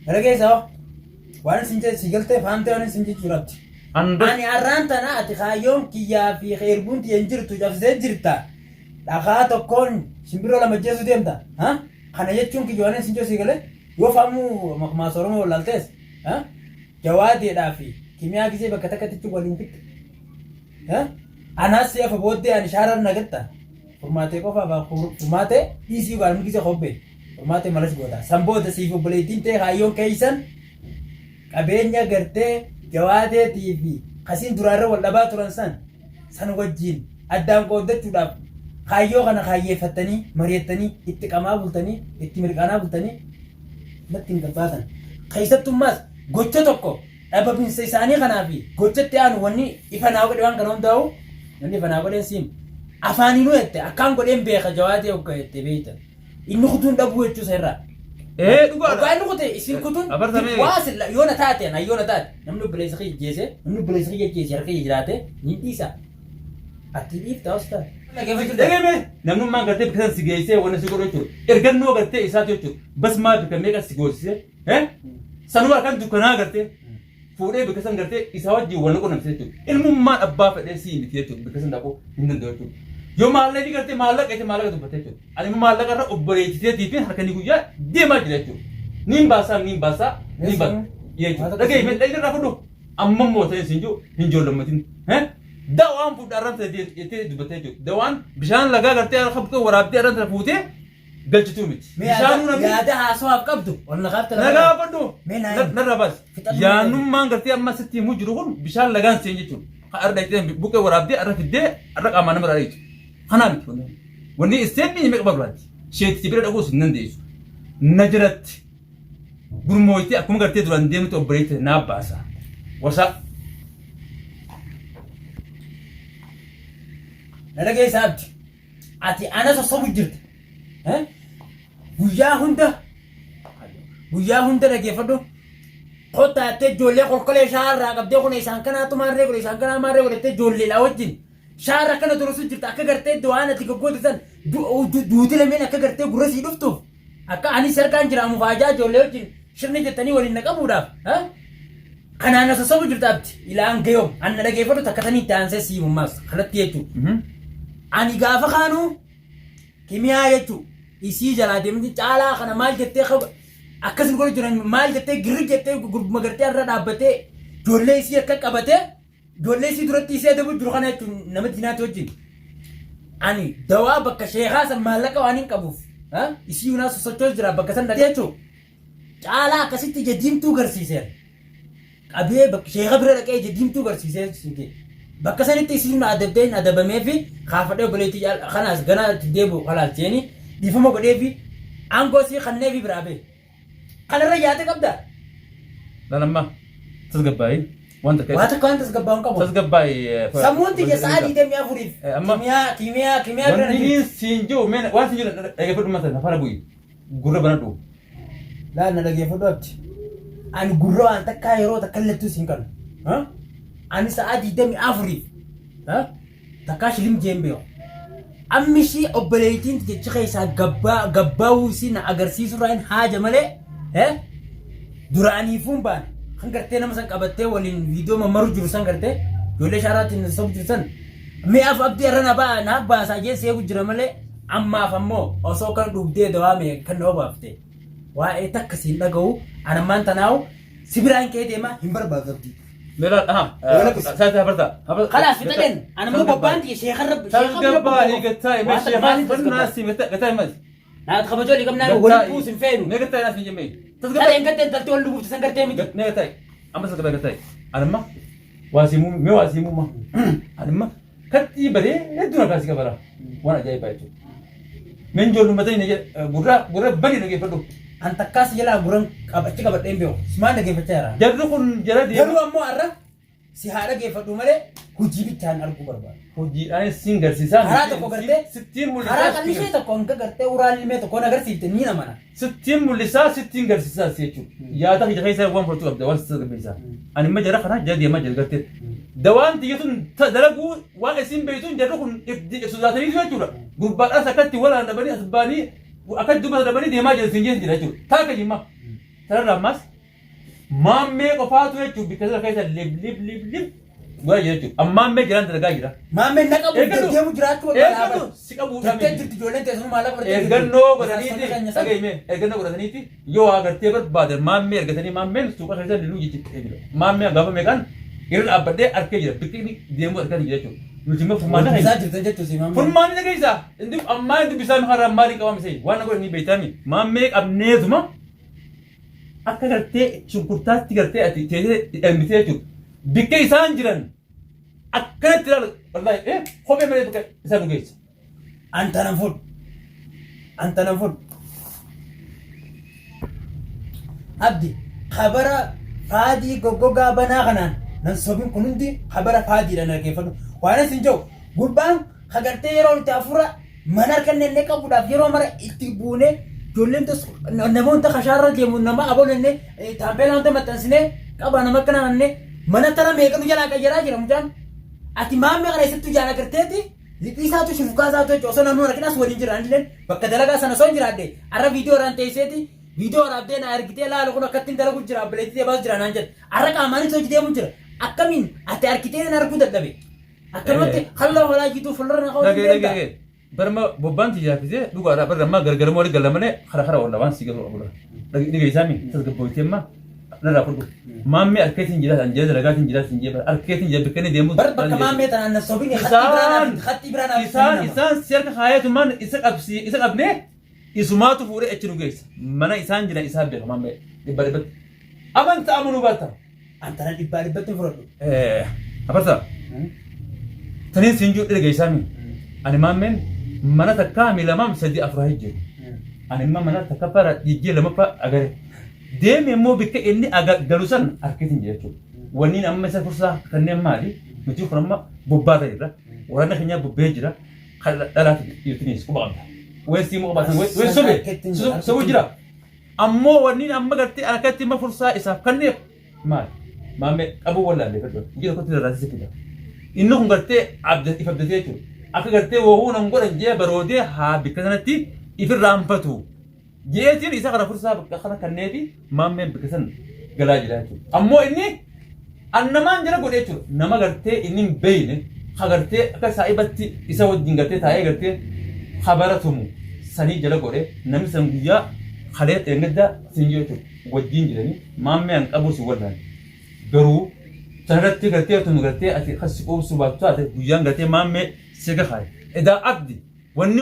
Gara keessa hoo. Waan isin jedhe si galtee faamtee waan isin jechuu rabbi. Ani har'aan tana ati kaayyoon kiyyaa fi erguun tiyya hin jirtu cabsitee jirta. Dhakaa tokkoon simbirroo lama ajjeesuu deemta. Ha? Kana jechuun kiyya waan isin jedhu si galee yoo faamuu makmaasa Oromoo wallaaltees. Ha? Jawaadeedhaa fi kimiyaa gisee bakka takkatti waliin fixxe. Ha? Anaas si hafa booddee ani shaaraan nagatta. Furmaatee qofa furmaatee dhiisii gaalmi gisee kobbee. Furmaatee malas goota. San booda siif obboleettiin tee kaayyoon keeysan qabeenya gartee jawaadeetii fi kasiin duraa irra wal dhabaa turan san san wajjiin addaan qooddachuudhaaf kaayyoo kana kaayyeeffattanii mari'attanii itti qamaa bultanii itti mirqaanaa bultanii natti hin gabbaatan. Keessattummaas gocha tokko dhababinsa isaanii kanaa fi gocha itti aanu wanni ifa naa godhe waan kana hundaa'u wanni ifa naa godheen siin afaaninuu jette akkaan godheen beeka jawaadee hogga jette beektan. Inni kutuun dhabuu jechuu isa irraa. Ee dhugaadha. Hoggaa inni kute isin kutuun Abartamee. waa silla yoo na taate na yoo na taate namni obboleessa kiyya jeese namni obboleessa kiyya jeese harka kiyya jiraate ni dhiisa. Ati dhiifta ostaa. Dhagame namnummaan gartee bakka san si geessee wanna si godhu jechuudha. Ergannoo gartee isaati jechuudha. Basmaa bakka meeqa si goosisee. Sanuma kan dukkanaa gartee. Fuudhee bakka san gartee isaa wajjin wal qunnamsiise jechuudha. Ilmummaan abbaa fedhee sii miti jechuudha. Bakka san dhaquu hin danda'u jechuudha. Yoo maallaqni gartee maallaqa jettee maallaqa dubbatte jechuudha. Ani immoo maallaqa irra obboleettiteetii fi harkanii guyyaa deemaa jira jechuudha. Niin baasaa niin baasaa niin baasaa jechuudha. Dhagahi mee dhagni irraa fudhu. Amma immoo ta'e siin jiru hin joollommatin. Dawaan fuudha arran ta'e jettee dubbatte jechuudha. Dawaan bishaan lagaa gartee harka buqqee waraabdee arran ta'e fuutee galchituu miti. Mee Bishaanuu namni yaada haasawaaf qabdu ol na kaafte lafa nagaa kaa'e. fadhu Mee naa himi. narra baas. Fixadhu. Yaannummaan gartee amma sitti himuu jiru kun bishaan lagaan seen jechuudha. Kan arra dhaqxee buqqee waraabdee arra fiddee arra qaamaan nama irraa dhiitu. Kanaa miti wanni. Wanni isteeppii meeqa barbaaddi? Sheetichi bira dhaquus hin dandeessu. Na jalatti gurmooytee akkuma gartee duraan deemtu obboleetti naa baasa. Wasaa. Na dhageessa abdi. Ati ana sossobu jirta. Eh? Guyyaa hunda guyyaa hunda dhageeffadhu. Kottaa jettee ijoollee kolkolee shaarraa qabdee kun isaan kanaatu maarree godhe isaan kanaa maarree godhe jettee ijoolleedhaa wajjin shaarra akkana tolusu jirta akka gartee waan ati goggoote san duuti lameen akka gartee gurra sii dhuftuuf akka anis harkaan jira mufaajaa ijoollee wajjin shirni jettanii waliin na qabuudhaaf. Eh? Kanaan na sossobu jirta abdi. Ilaan gayoom. An na dhageeffadhu takka tanii itti aansee sii mummaas. Kanatti jechuudha. Ani gaafa kaanuu kimiyaa jechuudha. Isii jalaa deemti caalaa kana maal jettee akkas nu godhu jiran maal jettee girri jettee gurbuma gartee irra dhaabbatee ijoollee isii akka qabatee ijoollee isii duratti isii adabu jiru kana jechuun nama diinaati wajjin. Ani dawaa bakka sheekaa san maallaqa waan hin qabuuf isii yunaa sosochoos jira bakka san dhaqee jechuudha. Caalaa akkasitti ija diimtuu garsiiseera. Qabee bakka sheeka bira dhaqee ija diimtuu garsiisee siin jedhe. Bakka sanitti isiin adabdee hin adabamee fi kaafadhee obboleettii kanaas ganaa itti deebi'u kalaas jeeni dhiifama godhee fi aangoo sii kannee fi biraa ba'e. Kanarra yaada qabdaa? Lalamma tasgabbaa'ii waan takka Waa takka waan tasgabbaa'u hin qabu. tasgabbaa'ii. Sammuun tiyya sa'a 24f Amma kimiyaa kimiyaa kimiyaa bira na wanni jirti. siin jiru mee waan siin jiru dhaggeeffadhu mata afaan bu'i gurra banadhu. Laal na dhageeffadhu abdi. Ani gurra waan takkaa yeroo takka illettuu siin kanu. Ha? Ani sa'aa 24f ha? Takkaa shilim jeen beeku. Ammi ishii obboleettiin jechi keessaa gabbaa gabbaawuu isii na agarsiisuu irraa hin haaja malee eh? Duraaniifuun baane kan gartee nama san qabattee waliin viidiyoo mammaru jiru san gartee ijoollee shaaraatiin sobu jiru san mi'aaf abdii irra na baa naaf baasaa jee seegu jira malee Ammaaf ammoo osoo kan dhugdee dawaa meeqa kan na obaafte waa'ee takka siin dhaga'u an ammaan tanaawu si biraan kee deema hin barbaadu abdii. Meelaa aha. Saati hafarta. Kalaas fixadhen an ammoo bobbaan tiyya sheekarra sheeka bira Tasgabbaa'ii gattaa'e mee sheekaa fannaa si gattaa'e mati. Naa kabajoo dhiqamnaa waliin buus hin feenu. Mee gattaa'e naas hin jemmee. Sareen gartee intalti ol lubuufte san gartee miti. Mee gattaa'e amma tasgabbaa'e gattaa'e. Anamma waa siimuu mee waa siimuu ma. Anamma Kattii badee hedduu na kaasii kabara. Waan ajaa'ibaa jechuudha. Meen ijoollummaa ta'in gurra gurra bani dhageeffadhu. An takkaa si jalaa gurran achi qabadhee hin beeku. Simaan dhageeffachaa jira. Jarri kun jara deema. Garuu ammoo har'a si haa dhageeffadhu malee hojii bichaan arguu barbaada. Hojiidhaanis siin garsiisaa. Karaa tokko gartee Sittiin mul'isaa. karaa qal'ishee tokko hanga gartee uraa lilmee tokkoon agarsiifte ni amana. Sittiin mul'isaa sittiin garsiisaa si jechuudha. Yaada kiyya keessa waan fudhachuu qabda waan sitti tasgabbeessaa. Ani imma jara kana jala deemaa jira gartee. Dawaan tiyya tun dalaguu waan isin beeytuun jarri kun if sodaatanii jechuudha. Gurbaadhaas akkatti walaan dhabanii as baanii akkatti dubbata dhabanii deemaa jira siin jira jechuudha. Taaka jimma. Tanarraa ammaas Maammee qofaatu jechuun bikka sana keessa lib lib lib lib godhaa jira jechuudha. Ammaammee jiraan dalagaa jira. Maammeen na qabuuf Eeggadhu. deddeemu jiraachuu barbaada. Eeggadhu si qabuudhaan Jettee miti. jirti ijoolleen teessuma maallaqa fudhattee jirti. Ergannoo Basaastonni godhaniiti keenya san. dhaga'ime ergannoo godhataniiti yoo waa gartee barbaadan maammee ergatanii maammeen suuqa keessa liluu jechuudha jira. Maammee gaafa meeqaan irra dhaabbadhee arkee jira bikki inni deemu argaa jira jechuudha. Nuti immoo furmaanni Dubbisaa keenya. jirtan jechuun si maammee. Furmaanni dhageessaa. Inni ammaa inni dubbisaa har'a maalii qabame se'i waan na godhan ni beektaami. Maammee qabneetuma akka gartee shunkurtaatti gartee ati teessee elmitee jechuudha. Bikka isaan jiran akkanatti ilaalu wallaahi kophee malee bakka isaan nu geessa. Anta nan fudhu. Anta nan fudhu. Abdi kabara faadii goggogaa banaa kanaan nan sobin kun hundi kabara faadiidhaan dhaggeeffadhu. Waan isin jedhu gurbaan kagartee yeroo itti hafuura mana harka inni qabuudhaaf yeroo mara itti buunee ijoolleen tos namoota kashaarra deemu nama aboon inni taampeelaa hunda maxxansinee qaba nama akkana annee mana tara meeqa nu jalaa qayyaraa jira mucaan. Ati maammee kana eessattuu jaan agarteeti liphii isaatu shufkaa isaatu jechuudha osoo namni arginaas waliin jira anilleen bakka dalagaa sana osoo hin jiraadhe arra viidiyoo irraan teesseeti viidiyoo waraabdee na argitee laalu kun akkattiin dalagu jira abbileetii deebaas jira naan jedhe arra qaamaanis hojii deemu jira akkamiin ati argitee na arguu dadhabe akkanumatti halloo holaa jituu fuuldura na ka'uu Dhagee hin dhagee danda'a. dhagee. Barma bobbaan tiyyaa fidee dhugaadha barra ammaa gargarmoo wali galla malee kara kara oolla waan si galuu qabudha. Dhagee isaa mi tasgabboytee amma narraa fudhu. Maammee harkeetiin jira an jira dalagaatiin jira sin jira harkeetiin jira bakka inni deemu. Bar bakka maammee tanaan na sobini khatti biraa naaf khatti biraa naaf Isaan isaan si harka kaayeetumaan isa qabsi isa qabnee isumaatu fuudhee achi nu geessa. Mana isaan jiran isaa beeka maammee dhibba dhibbatti. Amanta amanuu baatta. Antana dhibbaa dhibbatti hin fudhadhu. Abarta. Taniin siin jiru dhirga isaa mi. Ani maammeen mana takkaa mi lamaam sadii afuraa jiru. Ani immoo mana takkaffaa jijjii lamaffaa agare. Deemi immoo bikka inni galu san harkitiin jira jechuudha. Wanniin amma isa fursaa kanneen maali? Nuti kun amma bobbaata jirra. Waraanni keenya bobbee jira. Kan dhalaati dhiirtinis quba qabda. Weessii immoo qabaatan weessuu sobe sobuu jira. Ammoo wanniin amma gartee harkatti imma fursaa isaaf kanneef maali? Maammee qabuu wallaalle fedhu. Ija tokkotti rarraasise fida. Inni kun gartee if abdatee jechuudha. Akka gartee wahuu nan godhan jee baroodee haa bikka sanatti ifirraanfatu. Jeetiin isa kana fursaa bakka kana kanneefi maammeen bikka san galaa jira jechuudha. Ammoo inni annamaan jala godhe jechuudha. Nama gartee inni hin beeyne ka gartee akka saa'ibatti isa wajjin gartee taa'ee gartee habaratumu sanii jala godhe namni san guyyaa kalee dheengaddaa siin jiru jechuudha. Wajjin jiranii maammee an qabuu si wallaale. Garuu sanarratti gartee tun gartee ati kan si quubsuu baattu taate guyyaan gartee maammee si gahaye. Edaa abdi wanni.